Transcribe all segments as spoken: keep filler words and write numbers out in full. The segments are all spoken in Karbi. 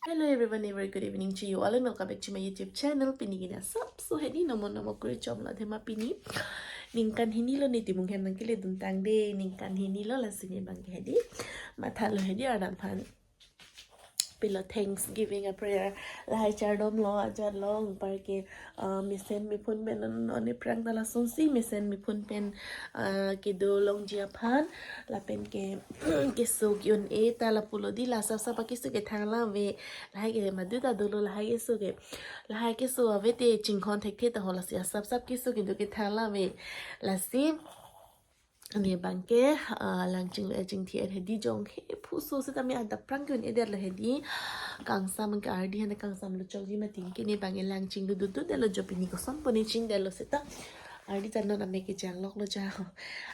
Hello everyone, a very good evening to you all and welcome back to my YouTube channel. Pini ke nang sapso hedi nomo nomo kuri chom la thema pini. Ningkan hini lo ne Timung hem nangkele duntang de. Ningkan hini lo lasi ne bang ke hedi. Matha lo hedi Arnam aphan pilo thanksgiving a prayer. Lahai chardom lo, ajar lo, anparke, ah, mesen miphun pen on, on aphrang ta lasonsi mesen miphun pen, ah, kedo longji aphan. Lapen ke, keso un-e ta lapulo di, la sap sap akeso ke thang lave. Lahai ke madu ta dolo lahai keso ke. Lahai keso ave te chinghon thekthe ta ho lasi asap sap keso kedo ke thang lave. Lasi ne bang ke, ah, lang chinglu, eh, chingthi er hedi jong he phuso sitame adap aphrang ke un-e det lo hedi. Kangsam ke ardi hana kangsam lo chokji mati ke ne bang ke lang chinglu dudut det lo jo pini kosonpo ne ching det lo seta. Ardi ta non amek kejang lok lo ja.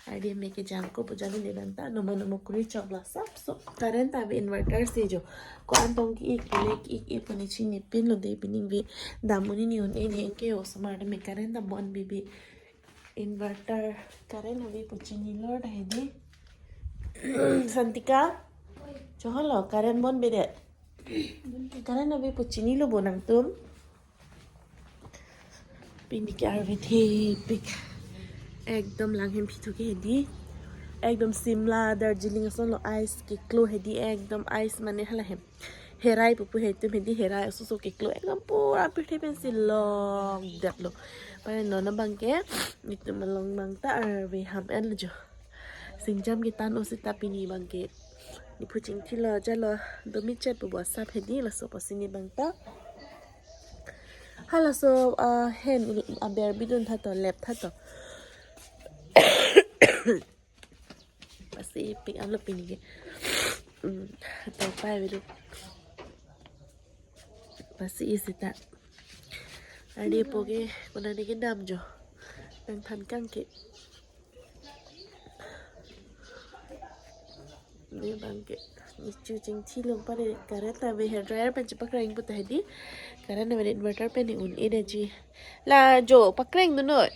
Ardi amek kejang ko pu ja ne bang ta nomo nomo kuri chom la sapso. Current ta ave inverter si jo. Ko-an tong ki ik le ik ik pu ne chinipin lo de pini ave dam un-e ne un-e ne ke osomar de me current ta bon bibi. Inverter current ave pu chinilo ta hedi. Santika, choholo current bon bedet. Current ave pu chinilo bo nangtum. Pini ke arve thepik. Ekdom lang hem pithu ke hedi. Ekdom Shimla, Darjeeling ason lo ice keklo hedi, ekdom ice mane hala hem. Herai pupu hetum hedi herai oso oso keklo ekdom pura pirthe pensi lok det lo. Pare non abang ke netum along bang ta arve ham en lo jo. Singjam ketan o seta pini bang ke. Nephu chingthi lo ja lo domi chet pubo asap hedi laso pusi ne bang ta. Halaso, ah, hen aber bidun tha to lep tha to. Pasi pik an lo pini ke. Hmm, tau pai velu. Pasi isi ta. Ardi apo ke konane kedam jo. Nangthan kang ke. Ne bang ke. Nechu chingthi long pare current ta ave hair dryer pen chepakreng pu ta hedi. Current ave inverter pen ne un-e detji. La jo pakreng dunoi.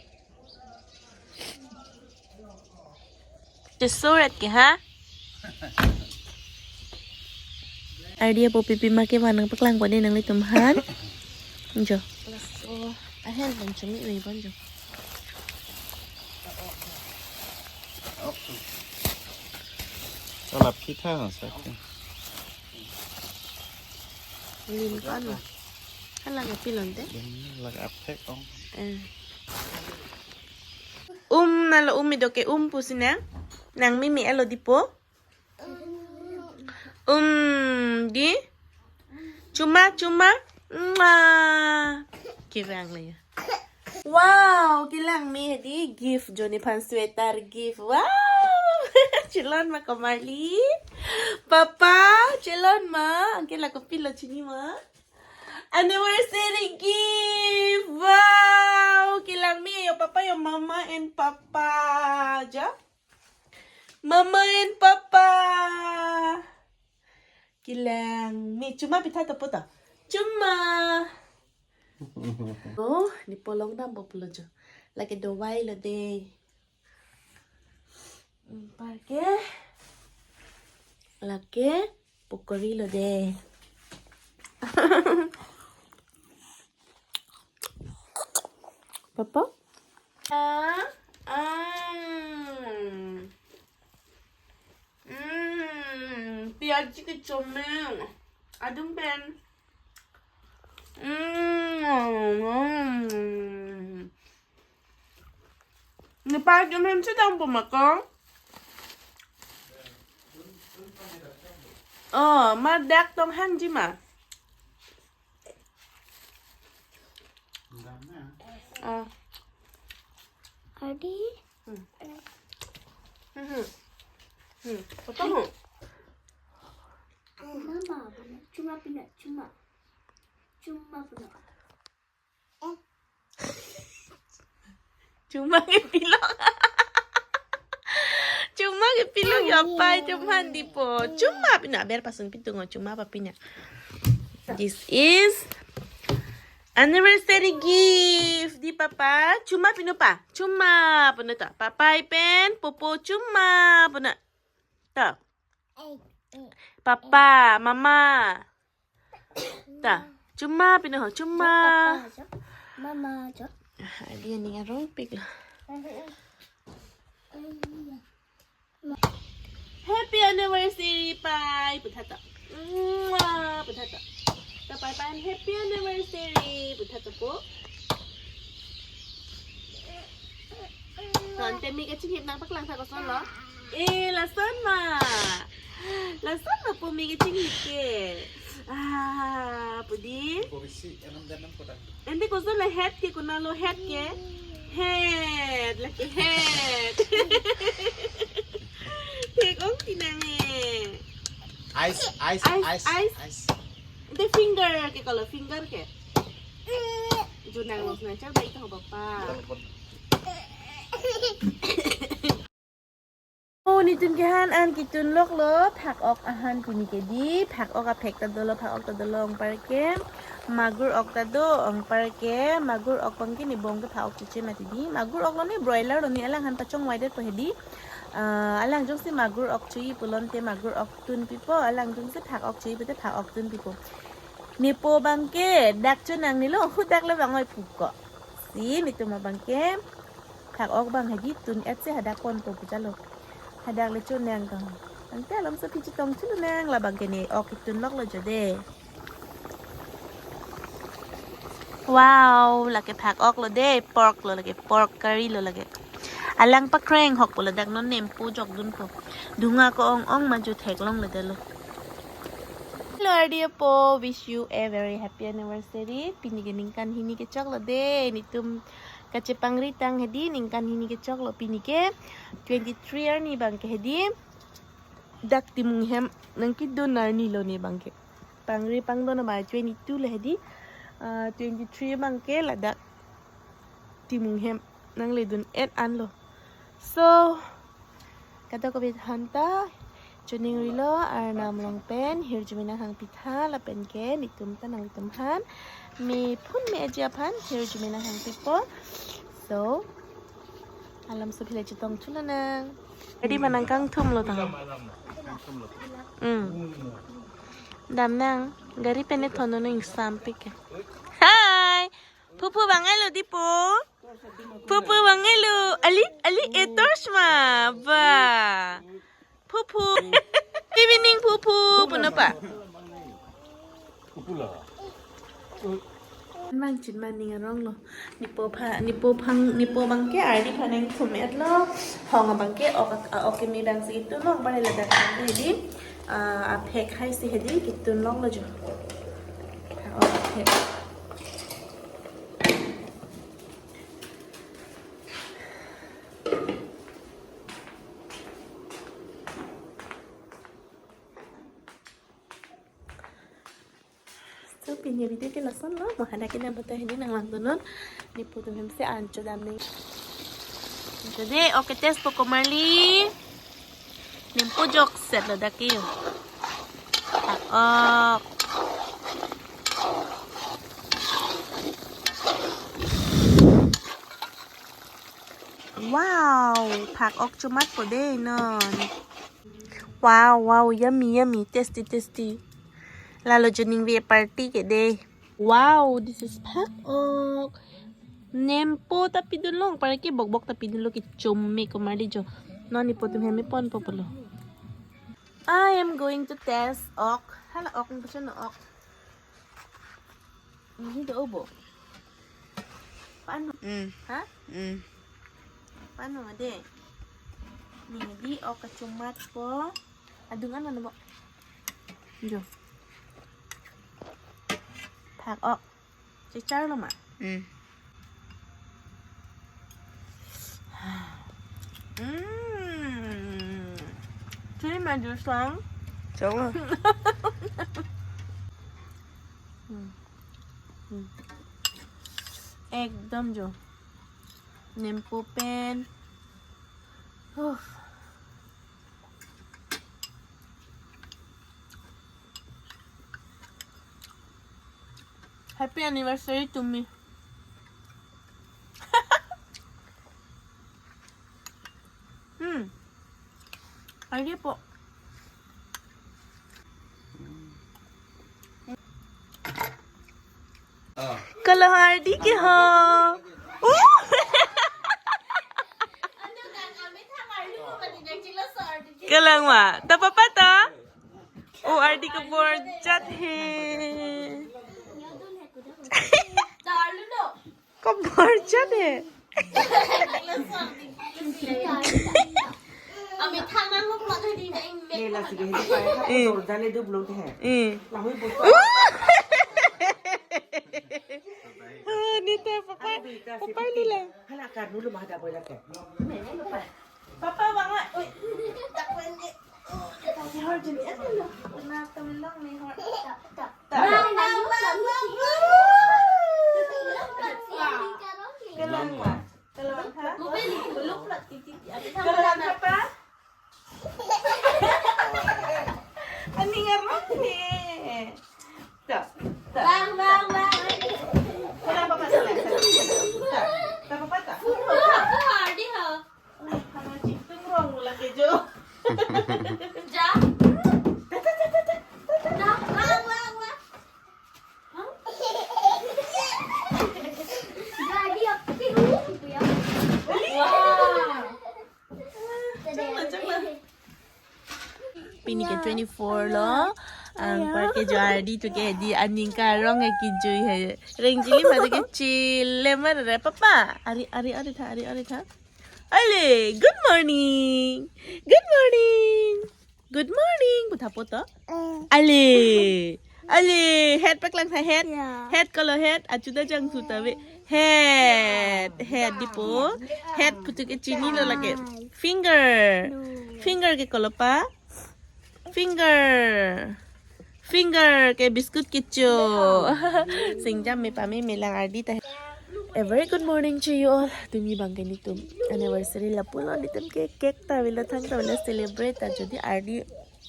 Chesoret ke ha? Ardi apo pipi ma ke vanang paklang ko de nanglitum aphan. Jo. Laso ahen pen chumi ave bon jo. Cholap kita sa. Lim kan. Hala ke pilon te. Lim lak apek ong. Eh. Um, nalo um ido ke um pusi nang. Nang mimi alo dipo. Um, di. Chuma, chuma. Mua. Kevang le. Wow, kelang me hedi gift jo nephan sweater gift. Wow. Chelon ma komarli. Papa, chelon ma. Anke la kopilo chini ma. Anniversary gift. Wow, kelang me your papa, your mama and papa. Ja? Mama and papa. Kelang me chuma pitha to puta. Chuma. Oh, nepo longdampo pulo jo. Lake dovai lo de. Anparke. Lake pukori lo de. Papa? Ah, ah. Mm, piaji kechomeng. Adung pen. Mm. Nepal jom hem sedang po ma ko? Oh, ma dak tong hanji ma. Ah. Adi. Hmm. Hmm. Hmm. Potong. Mama, chuma pina, chuma. Chuma pina. Chuma kepilo. Chuma kepilo ya pai chuma dipo. Chuma pina aber pasung pitung chuma apa pina. This is anniversary gift di papa. Chuma pino pa. Chuma pino ta. Papa ipen popo chuma pino. Ta. Papa, mama. Ta, chuma pine ho, chuma. Papa jo. Mama jo. Adi aning arongpik lo. Happy anniversary, pai. Puthato. Mwah, puthato. Ta pai pai happy anniversary. Puthato po. Tangte me kachinghip nangpaklang tha koson lo. Eh, lason ma. Lason ma po me kachinghip ke. Ah, pudi. Ante koson la het ke, konat lo het ke? Het, lake het. Thek ong tinang eh. Ice, ice, Ice, ice, ice. Ice. Ante finger ke, kalau finger ke. Jo nang los na char baik tahu bapak. Oh, netum ke han an ketun lok lo, phak ok ahan pini ke di, phak ok aphek ta dolo, phak ok ta dolo ongpar ke, magur ok ta do ongpar ke, magur ok abang ke ne bong ke phak ok cheche mati di, magur ok lo ne broiler lo ne alangphan pachongvai det po hedi, ah, alang jongsi magur ok chuji pulote magur ok tun pipo, alang jongsi phak ok chuji pute phak ok tun pipo. Nepo abang ke dak chonangne lo, hu dak lo bang oi puko. Si netum abang ke phak ok abang hedi tun et si hadak ponpo pu chalo. Hadak le chonang kang. Ante alam so phi chetong chulu nang, labang ke ne ok ketun lok lo jo de. Wow, lake phak ok lo de, pork lo lake, pork curry lo lake. Alang pakreng hok po ladak non nempo jok dunpo. Dhunga ko-ong ong ma jo theklong lo de lo. Hello, ardi apo, wish you a very happy anniversary. Pini ke ningkan hini kechok lo de, netum kachepangri tang hedi, ningkan hini kechok lo pini ke, twenty-three arni abang ke hedi. Dak Timung hem nangkedun arni lo ne abang ke. Pangri pangdun abang twenty-two le hedi. Ah, twenty-three abang ke ladak Timung hem nangle dun et an lo. So, kadokave aphan ta choningri lo, Arnam along pen hirjume nanghangpi tha, lapen ke netum ta nanglitum aphan, me phun me aji aphan hirjume nanghangpipo. So, alam so phi le chetong chulu nang. Gari manang kangthum lo tang. Hmm. Dam nang, gari pen ne thon non ingsam pik ke. Hi! Phuphu bang-elo di po. Phuphu bang-elo. Ali, ali, e torch ma. Ba. Phuphu. Evening, Phuphu. Puno pa. Mang chin maning arong lo. Nepo pha, nepo phang, nepo abang ke ardi phanang thum et lo. Hong abang ke ok, ok me abang si ketun lo, abang ladak abang ke hedi. Ah, aphek hai si hedi ketun lok lo jo. Ok, aphek. So, pini video ke lason lo, mo hadak ke nang batai hini nang langdunnon. Nepo atum hem si an chodam nang. Jadi, ok, test po komarli. Nempo jokset lo dak ke yo. Phak ok. Wow, phak ok chomat po de non. Wow, wow, yummy, yummy, tasty, tasty. Lalo jo ningve party ke de. Wow, this is phak ok. Nempo ta pidun lo, para ke bokbok ta pidun lo, kechom me komarli jo. Non nepo atum hem me ponpo pulo. I am going to test ok. Hala ok, nang pachon ok. Ini do obo. Pano? Mm. Ha? Mm. Pano de? Neli ok kachomat po. Adung ano na bo? Jo. Phak ok. Chichar lo ma? Mm. Mm. Chili ma juice lang. Chok lo. Hmm. Hmm. Ekdom jo. Nempo pen. Huh. Happy anniversary to me. Hmm. Ardi po. Kalo Ardi ke ho. Uh! Kalang ma. Ta papa ta? Oh, Ardi ke borjat he. Ke borjat he. Ami thang nang lo plot hedi na ing mek. Nela sige hedi pai ha. Eh. Dor dale du blong te he. Eh. Lahui bo. Ah, ni te papa. Papa ni la. Hala karnu lo mahada boy la te. Papa bang ah. Oi. Tak pen je. Hor jeni. Na temen long ni hor. Tak tak. Bang, bang, bang, bang. Kelang ma. Kelang ha. Kelang papa. Ani ngarok ni. Tak. Tak. Bang, bang, bang. Kelang papa, kelang. Tak. Tak papa tak. Aku hardi ha. Ai, hana chingtung rong lagi jo. Ja. Ta, ta, ta, ta, ta, ta, ta. Nah, wah, wah, wah. Hah? Jadi apa sih, uh, gitu ya? Wah. Cengla, cengla. Pini ke twenty-four lo. Anparke jo Ardi tu ke di aning karong ke kijui he. Reng jili ma tu ke chile mar re papa. Ari, ari, ari tha, ari, ari tha. Ale, good morning. Good morning. Good morning. Pu tha poto. Ale. Ale, head paklang tha head. Ya. Head kalo head, achuda jang suta ve. Head, head di po. Head putu ke chinilo lake. Finger. Finger ke kalo pa. Finger. Finger ke biscuit kecho. Singjam me pame melang Ardi ta. A very good morning to you all. Tumi bang ke nitum anniversary lapulo nitum ke cake ta vela thang ta vela celebrate ta jodi Ardi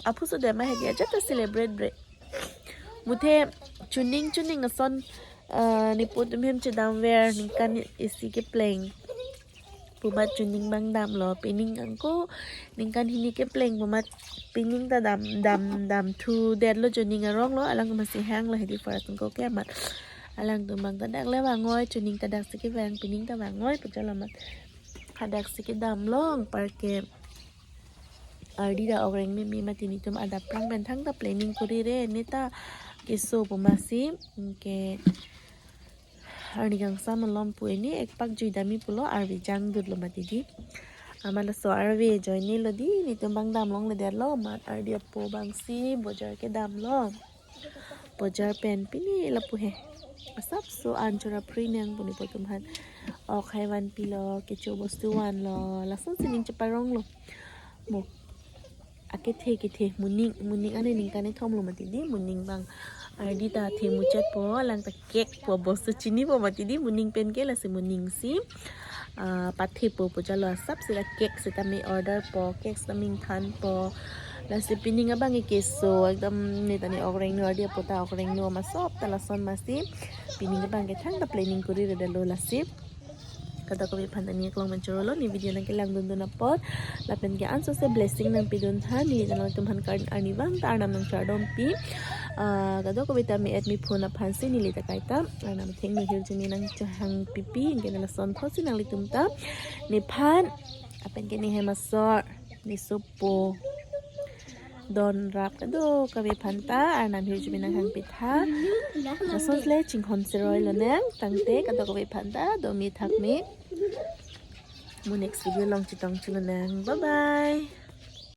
aphu so dema he dia jata celebrate bre. Muthe chuning chuning ason, ah, nipu tum hem chedam ver ningkan isi kepleng. Pumat chuning bang damlo, pining angko ningkan hini kepleng pumat pining ta dam, dam, dam thu det lo chuning arong lo, alang masi hang lo hedi first angko ke amat. Alang tum bang ta dak le vangoi, chuning ta dak si kevang, pining ta vangoi, puja lo amat. Hadak si kedam long, anparke Ardi ta okreng meme mati nitum adap prang pen thangta planning kori re, ne ta keso pu masi, ke arni kangsam alom pu eni ekpak jui dami pulo arve jang dut lo mati di. Amat laso arve joine lo di, nitum bang dam long le der lo, amat Ardi apo bang si bojar kedam lo. Bojar pen pini lapu he. Asapso an chora pri nang puni po tum han. Ok hai van pilo, kecho bostu van lo, lason sining cheparong lo. Mo. Akethe kethe muning, muning ane ningkan kethom lo mati di, muning bang Ardi ta the muchet po, alang ta cake po, bostu chini po mati di, muning pen ke lasi muning si, ah, pathe po puja lo asap sila cake sita me order po, cake sita mingthan po, lasi pining abang ke keso, ekdom ne ta ne okreng no Ardi apo ta okreng no ma sop ta lason masi, pining abang ke thangta planning kori re dalo lasi. Kadokave aphan ta ne aklong manchoro lo, ne video nangkelang dun dun apot. Lapen ke anso se blessing nangpi dun tha, ne nangtum aphan kar arni bang ta Arnam nangchardom pi. Ah, kadokave ta me et me phun aphan si neli ta kaita Arnam atheng ne hirjume nangchehang pipi, anke lason thot si nanglitum ta nephan, lapen ke ne hem asor, ne sopo, don rap kadokave aphan ta Arnam hirjume nanghang pitha. Lason le chinghon seroi lo nang, tangte kadokave aphan ta domi thak me. Mo next video along chetong chun lo nang. Bye bye.